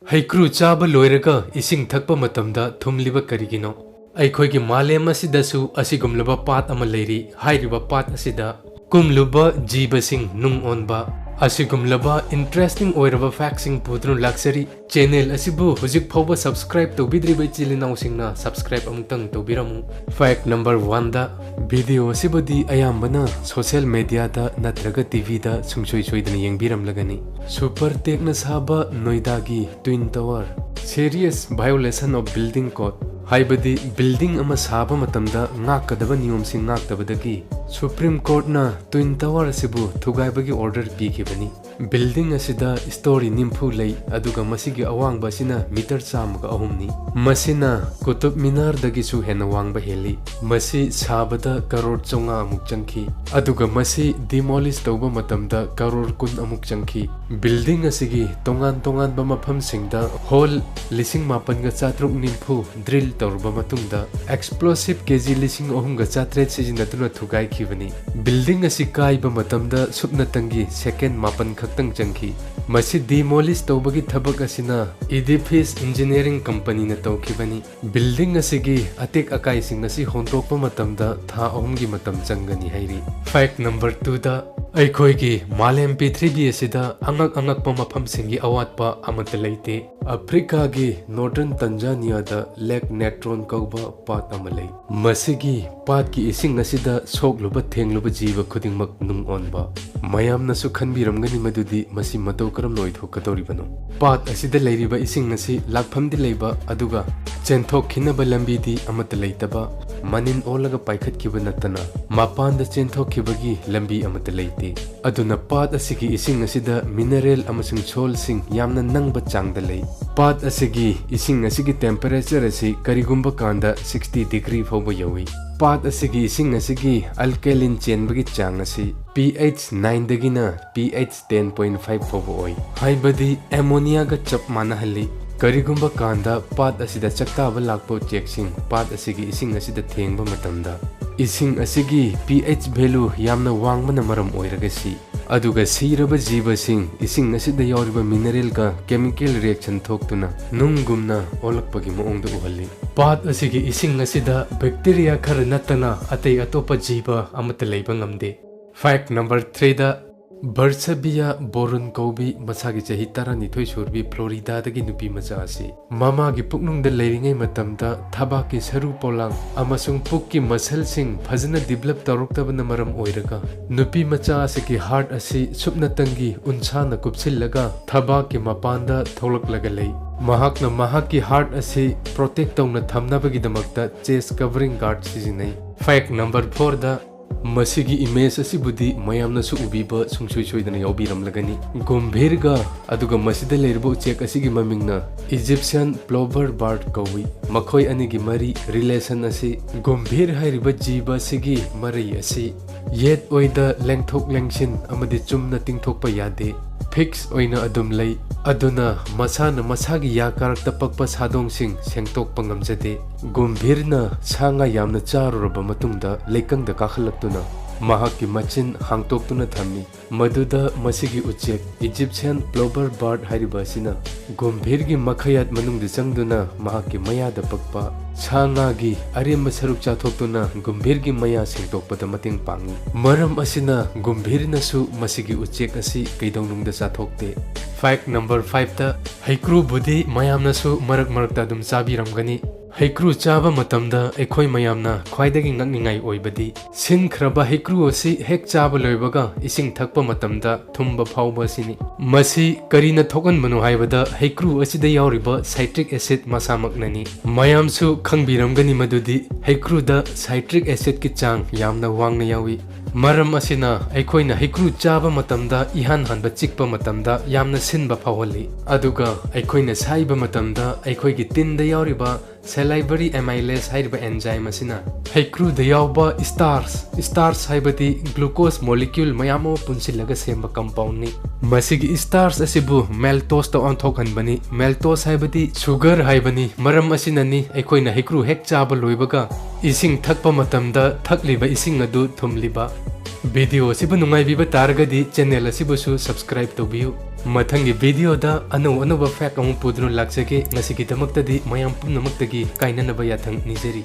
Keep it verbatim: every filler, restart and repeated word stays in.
ꯍꯩꯀ꯭ꯔꯨ ꯆꯥꯕ ꯂꯣꯏꯔꯒ ꯏꯁꯤꯡ ꯊꯛꯄ ꯃꯇꯝꯗ ꯊꯨꯝꯂꯤꯕ ꯀꯔꯤꯒꯤꯅꯣ? ꯑꯩꯈꯣꯏꯒꯤ ꯃꯥꯂꯦꯝ ꯑꯁꯤꯗꯁꯨ ꯑꯁꯤꯒꯨꯝꯂꯕ ꯄꯥꯠ ꯑꯃ ꯂꯩꯔꯤ꯫ ꯍꯥꯏꯔꯤꯕ ꯄꯥꯠ ꯑꯁꯤꯗ ꯀꯨꯝꯂꯨꯕ ꯖꯤꯕꯁꯤꯡ ꯅꯨꯡ ꯑꯣꯟꯕ, ꯑꯁꯤꯒꯨꯝꯂꯕ interesting ꯑꯣꯏꯔꯕ factꯁꯤꯡ ꯄꯨꯗꯨꯅ ꯂꯥꯛꯆꯔꯤ꯫ Channel ꯑꯁꯤꯕꯨ ꯍꯧꯖꯤꯛ ꯐꯥꯎꯕ subscribe ꯇꯧꯕꯤꯗ꯭ꯔꯤꯕ ꯏꯆꯤꯜ ꯏꯅꯥꯎꯁꯤꯡꯅ subscribe ꯑꯃꯨꯛꯇꯪ ꯇꯧꯕꯤꯔꯝꯃꯨ꯫ Fact number one ꯗ, video ꯑꯁꯤꯕꯨꯗꯤ ꯑꯌꯥꯝꯕꯅ social mediaꯗ ꯅꯠꯇ꯭ꯔꯒ TVꯗ ꯁꯨꯡꯁꯣꯏ ꯁꯣꯏꯗꯅ ꯌꯦꯡꯕꯤꯔꯝꯂꯒꯅꯤ꯫ Supertechꯅ ꯁꯥꯕ ꯅꯣꯏꯗꯥꯒꯤ Twin Tower, serious violation of building code, ꯍꯥꯏꯕꯗꯤ building ꯑꯃ ꯁꯥꯕ ꯃꯇꯝꯗ ꯉꯥꯛꯀꯗꯕ ꯅꯤꯌꯣꯝꯁꯤꯡ ꯉꯥꯛꯇꯕꯗꯒꯤ Supreme Courtꯅ Twin Tower ꯑꯁꯤꯕꯨ ꯊꯨꯒꯥꯏꯕꯒꯤ order ꯄꯤꯈꯤꯕꯅꯤ꯫ Building ꯑꯁꯤꯗ story ꯅꯤꯐꯨ ꯂꯩ, ꯑꯗꯨꯒ ꯃꯁꯤꯒꯤ ꯑꯋꯥꯡꯕ ꯑꯁꯤꯅ meter ꯆꯥꯝꯃꯒ ꯑꯍꯨꯝꯅꯤ꯫ ꯃꯁꯤꯅ ꯀꯨꯇꯨꯕ ꯃꯤꯅꯥꯔꯗꯒꯤꯁꯨ ꯍꯦꯟꯅ ꯋꯥꯡꯕ ꯍꯦꯜꯂꯤ꯫ ꯃꯁꯤ ꯁꯥꯕꯗ ꯀꯔꯣꯔ ꯆꯥꯝꯃꯉꯥ ꯑꯃꯨꯛ ꯆꯪꯈꯤ, ꯑꯗꯨꯒ ꯃꯁꯤ demolish ꯇꯧꯕ ꯃꯇꯝꯗ ꯀꯔꯣꯔ ꯀꯨꯟ ꯑꯃꯨꯛ ꯆꯪꯈꯤ꯫ Building ꯑꯁꯤꯒꯤ ꯇꯣꯉꯥꯟ ꯇꯣꯉꯥꯟꯕ ꯃꯐꯝꯁꯤꯡꯗ hole ꯂꯤꯁꯤꯡ ꯃꯥꯄꯟꯒ ꯆꯥꯇ꯭ꯔꯨꯛ ꯅꯤꯐꯨ drill ꯇꯧꯔꯕ ꯃꯇꯨꯡꯗ, explosive KG ꯂꯤꯁꯤꯡ ꯑꯍꯨꯝꯒ ꯆꯥꯇ꯭ꯔꯦꯠ ꯁꯤꯖꯤꯟꯅꯗꯨꯅ ꯊꯨꯒꯥꯏꯈꯤꯕꯅꯤ꯫ Building ꯑꯁꯤ ꯀꯥꯏꯕ ꯃꯇꯝꯗ ꯁꯨꯞꯅꯇꯪꯒꯤ second ꯃꯥꯄꯟ ꯈꯛꯇꯪ ꯆꯪꯈꯤ꯫ ꯃꯁꯤ demolish ꯇꯧꯕꯒꯤ ꯊꯕꯛ ꯑꯁꯤꯅ Edifice Engineering Companyꯅ ꯇꯧꯈꯤꯕꯅꯤ꯫ Building ꯑꯁꯤꯒꯤ ꯑꯇꯦꯛ ꯑꯀꯥꯏꯁꯤꯡ ꯑꯁꯤ ꯍꯣꯟꯗꯣꯛꯄ ꯃꯇꯝꯗ ꯊꯥ ꯑꯍꯨꯝꯒꯤ ꯃꯇꯝ ꯆꯪꯒꯅꯤ ꯍꯥꯏꯔꯤ꯫ Fact number twoꯗ, ꯑꯩꯈꯣꯏꯒꯤ ꯃꯥꯂꯦꯝ ꯄ꯭ꯔꯤꯊꯤꯕꯤ ꯑꯁꯤꯗ ꯑꯉꯛ ꯑꯉꯛꯄ ꯃꯐꯝꯁꯤꯡꯒꯤ ꯑꯋꯥꯠꯄ ꯑꯃꯠꯇ ꯂꯩꯇꯦ꯫ ꯑꯐ꯭ꯔꯤꯀꯥꯒꯤ Northern Tanzaniaꯗ Lake Natron ꯀꯧꯕ ꯄꯥꯠ ꯑꯃ ꯂꯩ꯫ ꯃꯁꯤꯒꯤ ꯄꯥꯠꯀꯤ ꯏꯁꯤꯡ ꯑꯁꯤꯗ ꯁꯣꯛꯂꯨꯕ ꯊꯦꯡꯂꯨꯕ ꯖꯤꯕ ꯈꯨꯗꯤꯡꯃꯛ ꯅꯨꯡ ꯑꯣꯟꯕ꯫ ꯃꯌꯥꯝꯅꯁꯨ ꯈꯟꯕꯤꯔꯝꯒꯅꯤ ꯃꯗꯨꯗꯤ ꯃꯁꯤ ꯃꯇꯧ ꯀꯔꯝꯅ ꯑꯣꯏꯊꯣꯛꯀꯗꯧꯔꯤꯕꯅꯣ? ꯄꯥꯠ ꯑꯁꯤꯗ ꯂꯩꯔꯤꯕ ꯏꯁꯤꯡ ꯑꯁꯤ ꯂꯥꯛꯐꯝꯗꯤ ꯂꯩꯕ, ꯑꯗꯨꯒ ꯆꯦꯟꯊꯣꯛꯈꯤꯅꯕ ꯂꯝꯕꯤꯗꯤ ꯑꯃꯠꯇ ꯂꯩꯇꯕ, ꯃꯅꯤꯟ ꯑꯣꯜꯂꯒ ꯄꯥꯏꯈꯠꯈꯤꯕ ꯅꯠꯇꯅ ꯃꯄꯥꯟꯗ ꯆꯦꯟꯊꯣꯛꯈꯤꯕꯒꯤ ꯂꯝꯕꯤ ꯑꯃꯠꯇ ꯂꯩꯇꯦ꯫ ꯑꯗꯨꯅ ꯄꯥꯠ ꯑꯁꯤꯒꯤ ꯏꯁꯤꯡ ꯑꯁꯤꯗ mineral ꯑꯃꯁꯨꯡ saltꯁꯤꯡ ꯌꯥꯝꯅ ꯅꯪꯕ ꯆꯥꯡꯗ ꯂꯩ꯫ ꯄꯥꯠ ꯑꯁꯤꯒꯤ ꯏꯁꯤꯡ ꯑꯁꯤꯒꯤ temperature ꯑꯁꯤ ꯀꯔꯤꯒꯨꯝꯕ ꯀꯥꯟꯗ sixty degree ꯐꯥꯎꯕ ꯌꯧꯏ꯫ ꯄꯥꯠ ꯑꯁꯤꯒꯤ ꯏꯁꯤꯡ ꯑꯁꯤꯒꯤ alkaline ꯆꯦꯟꯕꯒꯤ ꯆꯥꯡ ꯑꯁꯤ pH nineꯗꯒꯤꯅ pH ten point five ꯐꯥꯎꯕ ꯑꯣꯏ, ꯍꯥꯏꯕꯗꯤ ammoniaꯒ ꯆꯞ ꯃꯥꯟꯅꯍꯜꯂꯤ꯫ ꯀꯔꯤꯒꯨꯝꯕ ꯀꯥꯟꯗ ꯄꯥꯠ ꯑꯁꯤꯗ ꯆꯥꯛꯇꯥꯕ ꯂꯥꯛꯄ ꯎꯆꯦꯛꯁꯤꯡ ꯄꯥꯠ ꯑꯁꯤꯒꯤ ꯏꯁꯤꯡ ꯑꯁꯤꯗ ꯊꯦꯡꯕ ꯃꯇꯝꯗ, ꯏꯁꯤꯡ ꯑꯁꯤꯒꯤ pH value ꯌꯥꯝꯅ ꯋꯥꯡꯕꯅ ꯃꯔꯝ ꯑꯣꯏꯔꯒ ꯁꯤ꯫ ꯑꯗꯨꯒ ꯁꯤꯔꯕ ꯖꯤꯕꯁꯤꯡ ꯏꯁꯤꯡ ꯑꯁꯤꯗ ꯌꯥꯎꯔꯤꯕ ꯃꯤꯅꯔꯦꯜꯒ ꯀꯦꯃꯤꯀꯦꯜ ꯔꯤꯌꯦꯛꯁꯟ ꯊꯣꯛꯇꯨꯅ ꯅꯨꯡꯒꯨꯝꯅ ꯑꯣꯜꯂꯛꯄꯒꯤ ꯃꯑꯣꯡꯗ ꯎꯍꯜꯂꯤ꯫ ꯄꯥꯠ ꯑꯁꯤꯒꯤ ꯏꯁꯤꯡ ꯑꯁꯤꯗ ꯕꯦꯛꯇꯤꯔꯤꯌꯥ ꯈꯔ ꯅꯠꯇꯅ ꯑꯇꯩ ꯑꯇꯣꯞꯄ ꯖꯤꯕ ꯑꯃꯠꯇ ꯂꯩꯕ ꯉꯝꯗꯦ꯫ ꯐꯦꯛ ꯅꯝꯕꯔ ꯊ꯭ꯔꯤꯗ, ꯕꯔꯁꯕꯤꯌꯥ ꯕꯣꯔꯨꯟ ꯀꯧꯕꯤ ꯃꯁꯥꯒꯤ ꯆꯍꯤ ꯇꯔꯥꯅꯤꯊꯣꯏ ꯁꯨꯔꯕꯤ ꯐ꯭ꯂꯣꯔꯤꯗꯥꯗꯒꯤ ꯅꯨꯄꯤ ꯃꯆꯥ ꯑꯁꯤ ꯃꯃꯥꯒꯤ ꯄꯨꯛꯅꯨꯡꯗ ꯂꯩꯔꯤꯉꯩ ꯃꯇꯝꯗ ꯊꯕꯥꯛꯀꯤ ꯁꯔꯨ ꯄꯣꯂꯥꯡ ꯑꯃꯁꯨꯡ ꯄꯨꯛꯀꯤ ꯃꯁꯜꯁꯤꯡ ꯐꯖꯅ ꯗꯤꯕꯂꯞ ꯇꯧꯔꯛꯇꯕꯅ ꯃꯔꯝ ꯑꯣꯏꯔꯒ ꯅꯨꯄꯤ ꯃꯆꯥ ꯑꯁꯤꯒꯤ ꯍꯥꯔꯠ ꯑꯁꯤ ꯁꯨꯞꯅꯇꯪꯒꯤ ꯎꯟꯁꯥꯅ ꯀꯨꯞꯁꯤꯜꯂꯒ ꯊꯕꯥꯛꯀꯤ ꯃꯄꯥꯟꯗ ꯊꯣꯛꯂꯛꯂꯒ ꯂꯩ꯫ ꯃꯍꯥꯛꯅ ꯃꯍꯥꯛꯀꯤ ꯍꯥꯔꯠ ꯑꯁꯤ ꯄ꯭ꯔꯣꯇꯦꯛ ꯇꯧꯅ ꯊꯝꯅꯕꯒꯤꯗꯃꯛꯇ ꯆꯦꯁ ꯀꯚꯔꯤꯡ ꯒꯥꯔꯗ ꯁꯤꯖꯤꯟꯅꯩ꯫ ꯐꯦꯛ ꯅꯝꯕꯔ ꯐꯣꯔꯗ, ꯃꯁꯤꯒꯤ ꯏꯃꯦꯖ ꯑꯁꯤꯕꯨꯗꯤ ꯃꯌꯥꯝꯅꯁꯨ ꯎꯕꯤꯕ ꯁꯨꯡꯁꯣꯏ ꯁꯣꯏꯗꯅ ꯌꯥꯎꯕꯤꯔꯝꯂꯒꯅꯤ꯫ ꯒꯨꯝꯚꯤꯔꯒ, ꯑꯗꯨꯒ ꯃꯁꯤꯗ ꯂꯩꯔꯤꯕ ꯎꯆꯦꯛ ꯑꯁꯤꯒꯤ ꯃꯃꯤꯡꯅ ꯏꯖꯤꯞꯁꯤꯌꯟ ꯄ꯭ꯂꯣꯕꯔ ꯕꯥꯔꯗ ꯀꯧꯏ꯫ ꯃꯈꯣꯏ ꯑꯅꯤꯒꯤ ꯃꯔꯤ, ꯔꯤꯂꯦꯁꯟ ꯑꯁꯤ, ꯒꯨꯝꯚꯤꯔ ꯍꯥꯏꯔꯤꯕ ꯖꯤꯕ ꯑꯁꯤꯒꯤ ꯃꯔꯩ ꯑꯁꯤ ꯌꯦꯠ ꯑꯣꯏꯗ ꯂꯦꯡꯊꯣꯛ ꯂꯦꯡꯁꯤꯟ ꯑꯃꯗꯤ ꯆꯨꯝꯅ ꯇꯤꯡꯊꯣꯛꯄ ꯌꯥꯗꯦ꯫ ꯐꯤꯛꯁ ꯑꯣꯏꯅ ꯑꯗꯨꯝ ꯂꯩ꯫ ꯑꯗꯨꯅ ꯃꯁꯥꯅ ꯃꯁꯥꯒꯤ ꯌꯥ ꯀꯥꯔꯛꯇ ꯄꯛꯄ ꯁꯥꯗꯣꯡꯁꯤꯡ ꯁꯦꯡꯗꯣꯛꯄ ꯉꯝꯖꯗꯦ꯫ ꯒꯨꯝꯚꯤꯔꯅ ꯁꯥ ꯉꯥ ꯌꯥꯝꯅ ꯆꯥꯔꯨꯔꯕ ꯃꯇꯨꯡꯗ ꯂꯩꯀꯪꯗ ꯀꯥꯈꯠꯂꯛꯇꯨꯅ ꯃꯍꯥꯛꯀꯤ ꯃꯆꯤꯟ ꯍꯥꯡꯇꯣꯛꯇꯨꯅ ꯊꯝꯃꯤ꯫ ꯃꯗꯨꯗ ꯃꯁꯤꯒꯤ ꯎꯆꯦꯛ, ꯏꯖꯤꯞꯁꯤꯌꯟ ꯄ꯭ꯂꯣꯕꯔ ꯕꯥꯔꯗ ꯍꯥꯏꯔꯤꯕ ꯑꯁꯤꯅ ꯒꯨꯝꯚꯤꯔꯒꯤ ꯃꯈꯌꯥꯠ ꯃꯅꯨꯡꯗ ꯆꯪꯗꯨꯅ ꯃꯍꯥꯛꯀꯤ ꯃꯌꯥꯗ ꯄꯛꯄ ꯁꯥ ꯉꯥꯒꯤ ꯑꯔꯦꯝꯕ ꯁꯔꯨꯛ ꯆꯥꯊꯣꯛꯇꯨꯅ ꯒꯨꯝꯚꯤꯔꯒꯤ ꯃꯌꯥ ꯁꯦꯡꯗꯣꯛꯄꯗ ꯃꯇꯦꯡ ꯄꯥꯡꯏ꯫ ꯃꯔꯝ ꯑꯁꯤꯅ ꯒꯨꯝꯚꯤꯔꯅꯁꯨ ꯃꯁꯤꯒꯤ ꯎꯆꯦꯛ ꯑꯁꯤ ꯀꯩꯗꯧꯅꯨꯡꯗ ꯆꯥꯊꯣꯛꯇꯦ꯫ ꯐꯦꯛ ꯅꯝꯕꯔ ꯐꯥꯏꯚꯇ, ꯍꯩꯀ꯭ꯔꯨꯕꯨꯗꯤ ꯃꯌꯥꯝꯅꯁꯨ ꯃꯔꯛ ꯃꯔꯛꯇ ꯑꯗꯨꯝ ꯆꯥꯕꯤꯔꯝꯒꯅꯤ꯫ ꯍꯩꯀ꯭ꯔꯨ ꯆꯥꯕ ꯃꯇꯝꯗ ꯑꯩꯈꯣꯏ ꯃꯌꯥꯝꯅ ꯈ꯭ꯋꯥꯏꯗꯒꯤ ꯉꯛꯅꯤꯡꯉꯥꯏ ꯑꯣꯏꯕꯗꯤ ꯁꯤꯟꯈ꯭ꯔꯕ ꯍꯩꯀ꯭ꯔꯨ ꯑꯁꯤ ꯍꯦꯛ ꯆꯥꯕ ꯂꯣꯏꯕꯒ ꯏꯁꯤꯡ ꯊꯛꯄ ꯃꯇꯝꯗ ꯊꯨꯝꯕ ꯐꯥꯎꯕ ꯑꯁꯤꯅꯤ꯫ ꯃꯁꯤ ꯀꯔꯤꯅ ꯊꯣꯛꯍꯟꯕꯅꯣ ꯍꯥꯏꯕꯗ ꯍꯩꯀ꯭ꯔꯨ ꯑꯁꯤꯗ ꯌꯥꯎꯔꯤꯕ ꯁꯥꯏꯇ꯭ꯔꯤꯛ ꯑꯦꯁꯤꯗ ꯃꯁꯥꯃꯛꯅꯅꯤ꯫ ꯃꯌꯥꯝꯁꯨ ꯈꯪꯕꯤꯔꯝꯒꯅꯤ ꯃꯗꯨꯗꯤ ꯍꯩꯀ꯭ꯔꯨꯗ ꯁꯥꯏꯇ꯭ꯔꯤꯛ ꯑꯦꯁꯤꯗꯀꯤ ꯆꯥꯡ ꯌꯥꯝꯅ ꯋꯥꯡꯅ ꯌꯥꯎꯏ꯫ ꯃꯔꯝ ꯑꯁꯤꯅ ꯑꯩꯈꯣꯏꯅ ꯍꯩꯀ꯭ꯔꯨ ꯆꯥꯕ ꯃꯇꯝꯗ ꯏꯍꯥꯟ ꯍꯥꯟꯕ ꯆꯤꯛꯄ ꯃꯇꯝꯗ ꯌꯥꯝꯅ ꯁꯤꯟꯕ ꯐꯥꯎꯍꯜꯂꯤ꯫ ꯑꯗꯨꯒ ꯑꯩꯈꯣꯏꯅ ꯁꯥꯏꯕ ꯃꯇꯝꯗ ꯑꯩꯈꯣꯏꯒꯤ ꯇꯤꯟꯗ ꯌꯥꯎꯔꯤꯕ salivary amylase ꯍꯥꯏꯔꯤꯕ ꯑꯦꯟꯖꯥꯏꯝ ꯑꯁꯤꯅ ꯍꯩꯀ꯭ꯔꯨꯗ ꯌꯥꯎꯕ ꯁ꯭ꯇꯥꯔꯁ, ꯁ꯭ꯇꯥꯔꯁ ꯍꯥꯏꯕꯗꯤ ꯒ꯭ꯂꯨꯀꯣꯁ ꯃꯣꯂꯤꯀ꯭ꯌꯨꯜ ꯃꯌꯥꯝ ꯑꯃ ꯄꯨꯟꯁꯤꯜꯂꯒ ꯁꯦꯝꯕ ꯀꯝꯄꯥꯎꯟꯅꯤ꯫ ꯃꯁꯤꯒꯤ ꯁ꯭ꯇꯥꯔꯁ ꯑꯁꯤꯕꯨ ꯃꯦꯜꯇꯣꯁꯇ ꯑꯣꯟꯊꯣꯛꯍꯟꯕꯅꯤ꯫ ꯃꯦꯜꯇꯣꯁ ꯍꯥꯏꯕꯗꯤ ꯁꯨꯒꯔ ꯍꯥꯏꯕꯅꯤ꯫ ꯃꯔꯝ ꯑꯁꯤꯅꯅꯤ ꯑꯩꯈꯣꯏꯅ ꯍꯩꯀ꯭ꯔꯨ ꯍꯦꯛ ꯆꯥꯕ ꯂꯣꯏꯕꯒ ꯏꯁꯤꯡ ꯊꯛꯄ ꯃꯇꯝꯗ ꯊꯛꯂꯤꯕ ꯏꯁꯤꯡ ꯑꯗꯨ ꯊꯨꯝꯂꯤꯕ꯫ ꯚꯤꯗꯤꯑꯣ ꯑꯁꯤꯕꯨ ꯅꯨꯡꯉꯥꯏꯕꯤꯕ ꯇꯥꯔꯒꯗꯤ ꯆꯦꯅꯦꯜ ꯑꯁꯤꯕꯨꯁꯨ ꯁꯕꯁꯀ꯭ꯔꯥꯏꯕ ꯇꯧꯕꯤꯌꯨ꯫ ꯃꯊꯪꯒꯤ ꯚꯤꯗꯤꯑꯣꯗ ꯑꯅꯧ ꯑꯅꯧꯕ ꯐꯦꯛ ꯑꯃꯨꯛ ꯄꯨꯗꯨꯅ ꯂꯥꯛꯆꯒꯦ꯫ ꯉꯁꯤꯒꯤꯗꯃꯛꯇꯗꯤ ꯃꯌꯥꯝ ꯄꯨꯝꯅꯃꯛꯇꯒꯤ ꯀꯥꯏꯅꯅꯕ ꯌꯥꯊꯪ ꯅꯤꯖꯔꯤ꯫